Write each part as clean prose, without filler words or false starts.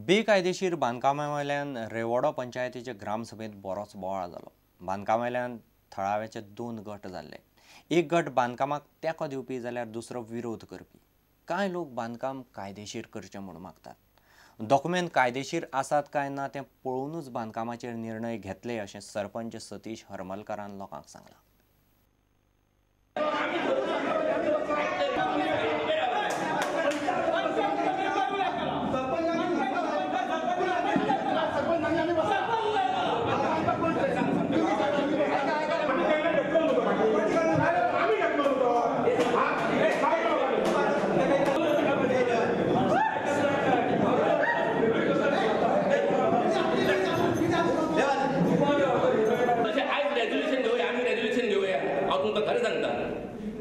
बेकायदेशीर बांदकामावेल्यान रेवोडो पंचायतीचे ग्रामसभेंत बरोच बोवाळ जालो. बांदकामावेल्यान थळाव्याचे दोन गट जाल्ले. एक गट बांदकामाक तेंको दिवपी जाल्यार दुसरो विरोध करपी. कांय लोक बांदकाम कायदेशीर करचें म्हूण मागतात. डॉक्युमेंट कायदेशीर आसात काय ना तें पळोवनूच बांदकामाचेर निर्णय घेतले अशें सरपंच सतीश हरमलकारान लोकांक सांगलां.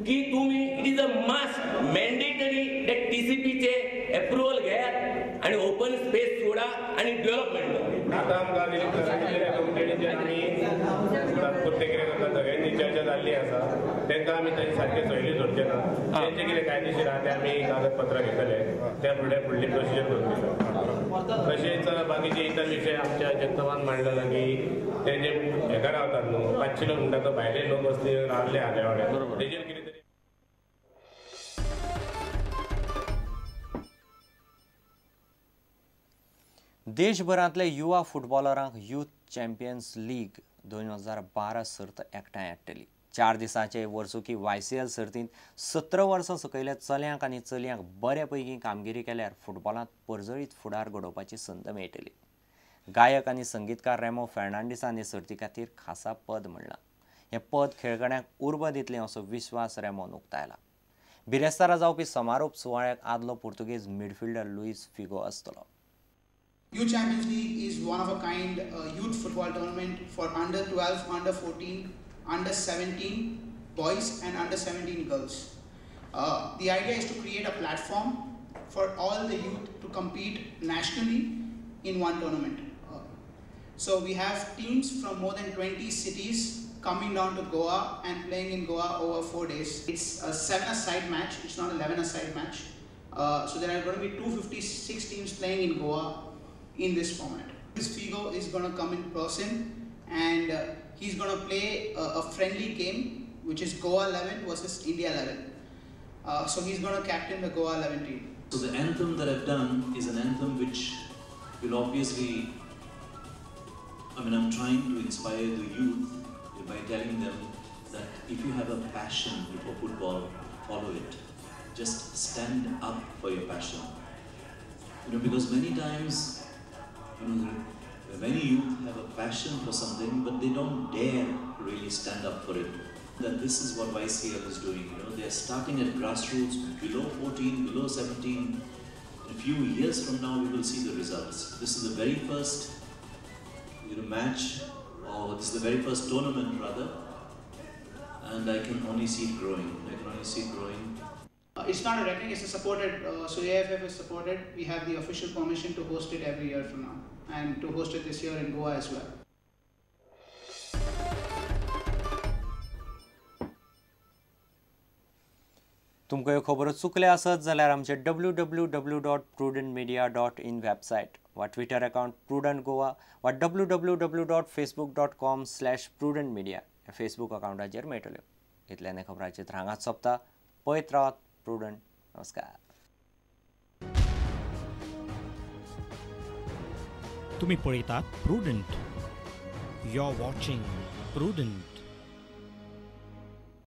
की तुम्ही it is a must mandatory that टीसीपीचे approval घेयात आणि ओपन स्पेस सोडा आणि डेव्हलपमेंट. आता आमकां कंप्लेनीचेर आमी तात्पुरते कितें करता सगळ्यांनी चर्चा जाल्ली आसा. तांकां आमी तांचे सारके सैली धरचे ना. तेंचे कितें कायदेशीर आहा ते आमी कागदपत्रां घेतले त्या फुडें फुडली प्रोसिजर करून दिता. तशेंच बाकीचे इतर विशय आमच्या जगतावान मांडला की ते जे हेका रावतात न्हू 500 लोक म्हणटा तो भायले लोक असले रावले आहा देवाड्यार तेजेर कितें तरी. देशभरांतले युवा फुटबॉलरांक यूथ चॅम्पियन्स लीग 2012 सर्त एकठांय हाडटली. 4 दिसांचे वर्सुकी YCL सर्तींत 17 वर्सां सकयल्या चल्यांक आनी चलयांक बरे पैकी कामगिरी केल्यार फुटबॉलांत परजळीत फुडार घडोवपाची संद मेळटली. गायक आनी संगीतकार रेमो फेर्नांडीसान हे सर्ती खातीर खासा पद म्हणलां. हें पद खेळगड्यांक उर्बा दितलें असो विश्वास रेमोन उक्तायला. बिरेस्तारा जावपी समारोप सुवाळ्याक आदलो पुर्तुगेज मिडफिल्डर लुईस फिगो आसतलो. Youth Champions League is one of a kind youth football tournament for under 12, under 14, under 17 boys and under 17 girls. The idea is to create a platform for all the youth to compete nationally in one tournament. So we have teams from more than 20 cities coming down to Goa and playing in Goa over 4 days. It's a 7-a-side match, it's not 11-a-side match. So there are going to be 256 teams playing in Goa in this format. This Figo is going to come in person and he's going to play a friendly game, which is Goa 11 versus India 11. So he's going to captain the Goa 11 team. So the anthem that I've done is an anthem which will obviously, I mean, I'm trying to inspire the youth by telling them that if you have a passion for football, follow it. Just stand up for your passion. You know, because many times, you know, many youth have a passion for something, but they don't dare really stand up for it. That this is what YCL is doing. You know, they are starting at grassroots, below 14, below 17. In a few years from now, we will see the results. This is the very first, you know, match, or this is the very first tournament rather, and I can only see it growing. I can only see it growing. It's not a reckoning, it's a supported, so AFF is supported. We have the official permission to host it every year from now, and to host it this year in Goa as well. तुमकां ह्यो खबरो चुकल्या आसत जाल्यार आमचे www.prudentmedia.in website वा Twitter account prudent Goa वा www.facebook.com/prudentmedia ह्या Facebook अकाउंटाचेर मेळटल्यो. इतल्यान खबरांचेर हांगाच सोंपता. पळयत रावात प्रुडंट. नमस्कार. तुम्ही पळयतात Prudent. You are watching Prudent.